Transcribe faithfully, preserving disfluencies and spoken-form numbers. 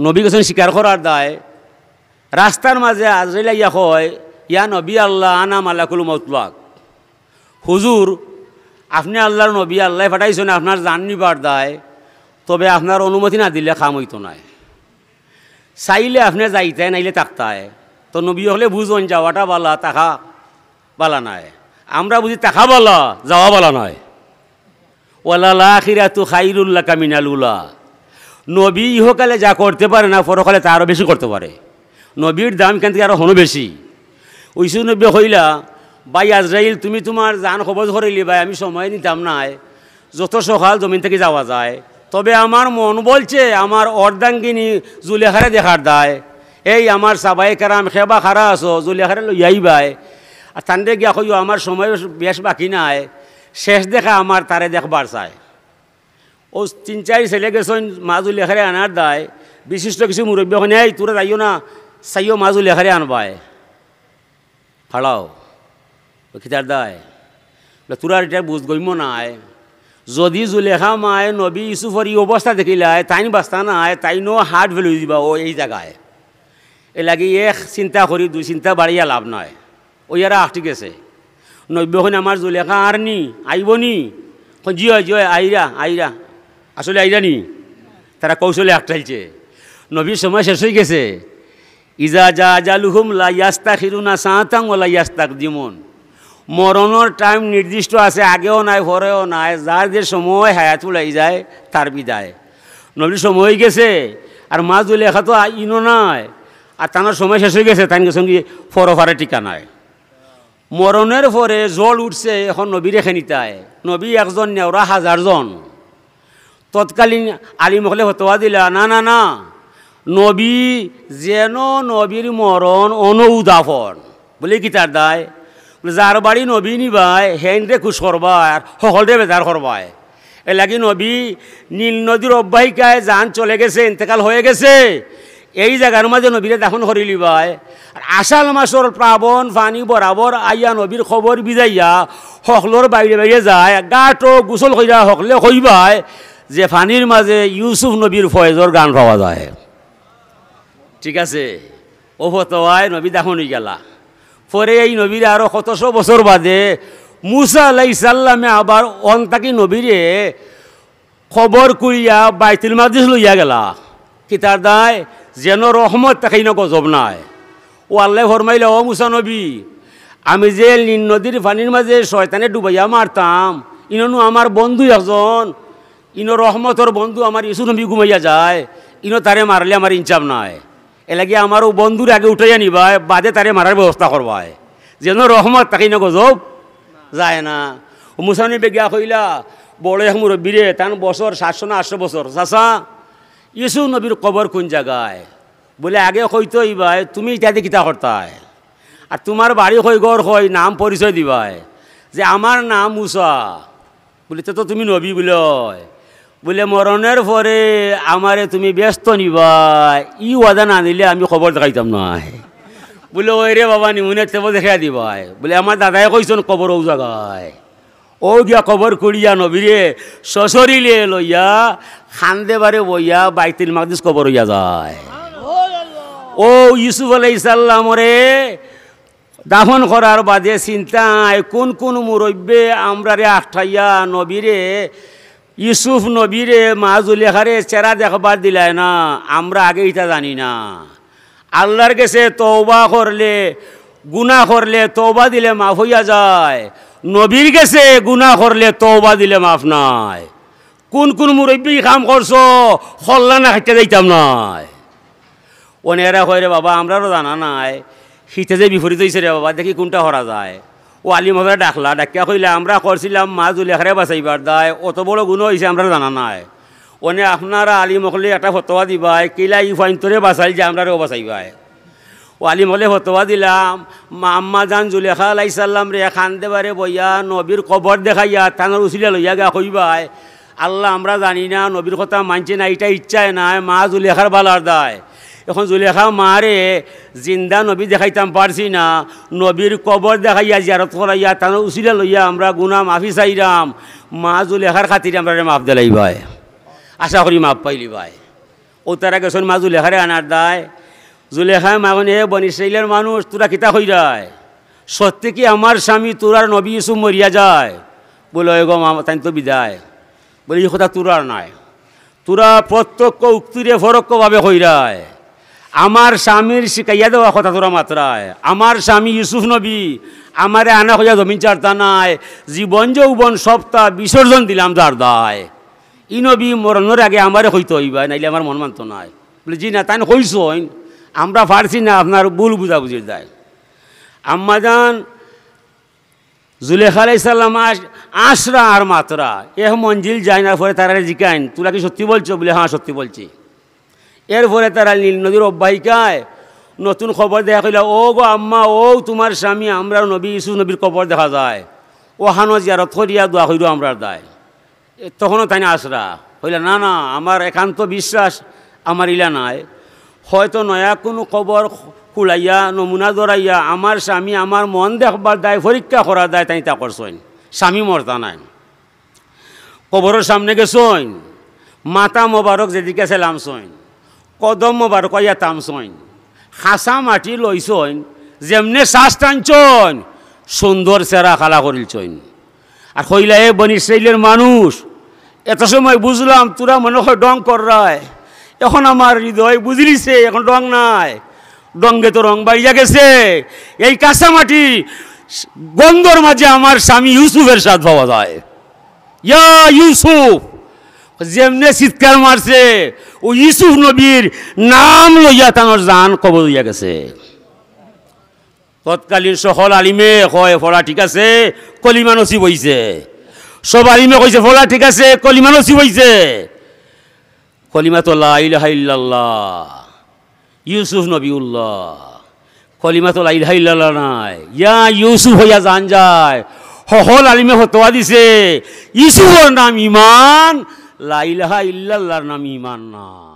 নবী গেছইন শিকার করার দায়, রাস্তার মাঝে আজরাইল আইয়া কয়, "ইয়া নবী আল্লাহ, আনা মালাকুল মউত লাক।" হুজুর, আপনে আল্লাহর নবী, আল্লায় পাঠাইছইন আপনার জান নিবার দায়, তবে আপনার অনুমতি না দিলে কাম অইতো নায়। চাইলে আপনে যাইতায়, নাইলে থাকতায়। তো নবী অকলে বুঝইন যাওয়াটা বালা, থাকা বালা নায়। আমরা বুঝি থাকা বালা, যাওয়া বালা নায়। "ওয়ালাল আখিরাতু খাইরুল লাকা মিনাল উলা।" নবী ইহকালে যা করতে পারে না, পরকালে তা আরো বেশি করতে পারে। নবীর দাম ইখান থাকি আরো হনো বেশি। ইউসুফ নবীয়ে কইলা, "ভাই আজরাইল, তুমি তুমার জান কবজ করিলিবায়, আমি সময় নিতাম নায়, যত সকাল জমিন থাকি যাওয়া যায়। তবে আমার মন বলছে আমার অর্ধাঙ্গিনী জুলেখারে দেখার দায়। এই আমার সাহাবায়ে কেরাম, কে বা কারা আছো, জুলেখারে লইয়া আইবায়। আর তানরে গিয়া কইও আমার সময় বেশ বাকি নাই, শেষ দেখা আমার তারে দেখবার চায়।" অউ তিন চাইর ছেলে গেছইন মা জুলেখারে আনার দায়। বিশিষ্ট কিছু মুরব্বি কইন, "এই, তুরা যাইও না, চাইও মা জুলেখারে আনবায়।" খাড়াও, "ও কিতার দায়?" বলে, "তুরার ইটা বুঝ গইম্য নায়। যুদি জুলেখা মায় নবী ইউসুফর ই অবস্থা দেখিলায়, তাইন বাঁচতা নায়, তাইনও heart fail অইযিবা অউ এই জাগায়। এরলাগি এক চিন্তা করি দুই চিন্তা বাড়াইয়া লাভ নাই।" অউ এরা আটকি গেছে। নবী কইন, "আমার জুলেখা আর নি, আইবো নি?" কইন, "জি অয়, জি অয়, আইরা, আইরা।" আসলে আইরা নি? তারা কৌশলে আটকাইলছে। নবীর সময় শেষ অইগেছে। "ইজা জা আজালুহুম লা ইয়াস্তাখিরুনা সাআতান ওয়া লা ইয়াস্তাকদিমুন।" মরণর time নির্দিষ্ট আছে, আগেও নাই, পরেও নাই। যার যে সময় হায়াত উলাই যায়, তার বিদায়। নবীর সময় অইগেছে, আর মা জুলেখা তো আ-, ইনো নাই, আর তানর সময় শেষ অইগেছে, তাইন গেছইন গি পরপারে ঠিকানায়। মরণর পরে জল উঠছে, এখন নবীরে কে নিতায়? নবী একজন নি, ওরা হাজার জন। তৎকালীন আলিম অকলে ফতোয়া দিলা, "না, না, না, নবী যেন নবীর মরণ অনউ দাফন।" বলে, "কিতার দায়?" বলে, "যার বাড়ি নবী নিবায়, হেনরে খুশ করবায়, আর হকলরে বেজার করবায়।" এরলাগি নবী নীল নদীর অববাহিকায় যান চলে গেছে, ইন্তেকাল হয়ে গেছে, এই জাগার মাঝে নবীরে দাফন করিলিবায়। আর আষাঢ় মাসর প্লাবন পানি বরাবর আইয়া নবীর কবর ভিজাইয়া হকলর বাইরে বাইরে যায়, গাটো গোসল কইরা হকলে কইবায় যে পানির মাঝে ইউসুফ নবীর ফয়েজর ঘ্রাণ পাওয়া যায়। ঠিক আছে, অউ ফতোয়ায় নবী দাফন অইগেলা। পরে এই নবীরে আরো কতশো বছর বাদে মুসা আলাইহিস সালামে আবার অন থাকি নবীরে কবর খুঁড়িয়া বাইতুল মাকদিস লইয়া গেলা। কিতার দায়? যেন রহমত থাকে, ইনো গজব নায়। অউ আল্লায় ফরমাইলা, "ও মুসা নবী, আমি যে নীল নদীর পানির মাঝে শয়তানে ডুবাইয়া মারতাম, ইনো নু আমার বন্ধু একজন, ইনো রহমতর বন্ধু আমার ইউসুফ নবী ঘুমাইয়া যায়, ইনো তারে মারলে আমার ইনসাফ নায়। এরলাগি আমার অউ বন্ধুরে আগে উঠাইয়া নিবায়, বাদে তারে মারার ব্যবস্থা করবায়। যেন রহমত থাকে, ইনো গজব যায় না।" অউ মুসা নবীয়ে গিয়া কইলা বড় এক মুরব্বিরে, তান বছর সাতশো না আটশো বছর, "চাচা, ইউসুফ নবীর কবর কুন জাগায়?" বলে, "আগে কইতে অইবায়, তুমি ইটাদি কিতা করতায়? আর তুমার বাড়ি কই, ঘর কই, নাম পরিচয় দিবায় যে আমার নাম মুসা।" বলে, "তে তো তুমি নবী।" বলে, "অয়।" বলে, "মরণর পরে আমারে তুমি বেহেস্তো নিবায়, ই ওয়াদা না নিলে আমি কবর দেখাইতাম নায়।" বলে, "অয় রে বাবা, নিমুনে তেবো দেখাইয়া দিবায়।" বলে, "আমার দাদায় কইছইন কবর অউ জাগায়।" অউ গিয়া কবর খুঁড়িয়া নবীরে সশরীরে লইয়া কান্দে বারে বইয়া বাইতুল মাকদিস কবর অইয়া যায়। অউ ইউসুফ আলাইহিস সালামরে দাফন করার বাদে চিন্তায় কুন কুন মুরব্বিয়ে আমরারে আটকাইয়া নবীরে, ইউসুফ নবীরে, মা জুলেখারে চেহারা দেখবার দিলায় না, আমরা আগে ইটা জানি না। আল্লার গেছে তওবা করলে, গুনা করলে তওবা দিলে মাফ অইয়া যায়, নবীর গেছে গুনা করলে তওবা দিলে মাফ নাই। কুন কুন মুরব্বি ই কাম করছো, কল্লা না খাইতে যাইতাম নায়। অনে এরা কয়, "রে বাবা, আমরারও জানা নাই, হিতে যে বিপরীত অইছে রে বাবা, দেখি কুনটা করা যায়।" অউ আলিম অকলরে ডাকলা, ডাকিয়া কইলা, "আমরা করছিলাম মা জুলেখারে বাঁচাইবার দায়, অত বড় গুনা অইছে, আমরার জানা নাই। অনে আপনারা আলিম অকলে একটা ফতোয়া দিবায়, কিলা ই ফুয়াইন্তরে বাঁচাইল যে আমরারেও বাঁচাইবায়।" অউ আলিম অকলে ফতোয়া দিলা, মা আম্মা জান জুলেখা আলাইহিস সালামরে কান্দে বারে বইয়া নবীর কবর দেখাইয়া তানর উছিলা লইয়া গিয়া কইবায়, "আল্লা, আমরা জানি না, নবীর কথা মানছে না, ইটা ইচ্ছায় নায়, মা জুলেখার বালার দায়। এখন জুলেখা মারে জিন্দা নবী দেখাইতাম পারছি না, নবীর কবর দেখাইয়া জিয়ারত করাইয়া তানর উছিলা লইয়া আমরা গুনা মাফি চাইরাম, মা জুলেখার খাতিরে আমরারে মাফ দিলাইবায়, আশা করি মাফ পাইলিবায়।" অউ তারা গেছইন মা জুলেখারে আনার দায়। জুলেখায় মাগন, "এ বনি ইসরাইলর মানুষ, তোরা কিতা কইরায়? সত্যি কি আমার স্বামী তোরার নবী ইউসুফ মরিয়া যায়?" বলে, "ওই গো মা, তাইন তো বিদায়।" বলে, "ই কথা তোরার নায়, তোরা প্রত্যক্ষ উক্তিরে পরোক্ষভাবে কইরায়। আমার স্বামীর শিখাইয়া দেওয়া কথা তোরা মাতরায়। আমার স্বামী ইউসুফ নবী আমারে আনা কইয়া জমিন ছাড়তা নায়, জীবন যৌবন সবতা বিসর্জন দিলাম যার দায়। ই নবী মরণর আগে আমারে কইতো অইবা, নাইলে আমার মন মানতো নায়।" বলে, "জি না, তাইন কইছইন, আমরা পারছি না, আপনার ভুল বুঝাবুঝির দায়।" আম্মাজান জুলেখা আলাইহিস সালাম আশ-, আশরা আর মাতরা এক মঞ্জিল যাইন, আর পরে তারারে জিকাইন, "তোরা কি সত্যি বলছো?" বলে, "হ্যাঁ, সত্যি বলছি।" এরপরে তারা নীল নদীর অববাহিকায় নতুন কবর দেখা কইলা, "ও গো আম্মা, ও তোমার স্বামী, আমরার নবী ইউসুফ নবীর কবর দেখা যায়, অখানো জিয়ারত করিয়া দোয়া কইরো আমরার দায়।" এ, তখনও তাইন আশরা কইলা, "না, না, আমার একান্ত বিশ্বাস আমার ইলা নায়, হয়তো নয়া কুনু কবর খুলাইয়া, নমুনা ধরাইয়া আমার স্বামী আমার মন দেখবার দায়, পরীক্ষা করার দায় তাইন তা করছইন, স্বামী মরতা নায়।" কবরর সামনে গেছইন, মাথা মোবারক যেদিকে আছে লামছইন, কদম মোবারক অইয়া থামছইন, খাসা মাটি লইছইন, যেমনে শ্বাস টানছইন, সুন্দর চেহারা কালা করিলছইন। আর কইলা, "এ বনি ইসরাইলর মানুষ, এত সময় বুঝলাম তোরা মনে হয় ঢং কররায়, এখন আমার হৃদয় বুঝিলিছে, এখন ঢং নাই, ঢঙ্গে তো রং বাড়িয়া গেছে। এই কাঁচা মাটি গন্ধর মাঝে আমার স্বামী ইউসুফের স্বাদ পাওয়া যায়।" ইয়া ইউসুফ, যেমনে চিৎকার মারছে, অউ ইউসুফ নবীর নাম লইয়া তানর জান কবজ অইয়া গেছে। তৎকালীন সকল আলিমে কয়, "পড়া ঠিক আছে, কলিমা নসিব অইছে।" সব আলিমে কইছে, "পড়া ঠিক আছে, কলিমা নসিব অইছে।" কলিমা তো লা ইলাহা ইল্লাল্লাহ, ইউসুফ নবিউল্লাহ। কলিমা তো লা ইলাহা ইল্লাল্লাহ নায়, ইয়া ইউসুফ অইয়া জান যায়। সকল আলিমে ফতোয়া দিছে, ইউসুফর নাম ইমান, লা ইলাহা ইল্লাল্লাহর নাম ইমান না।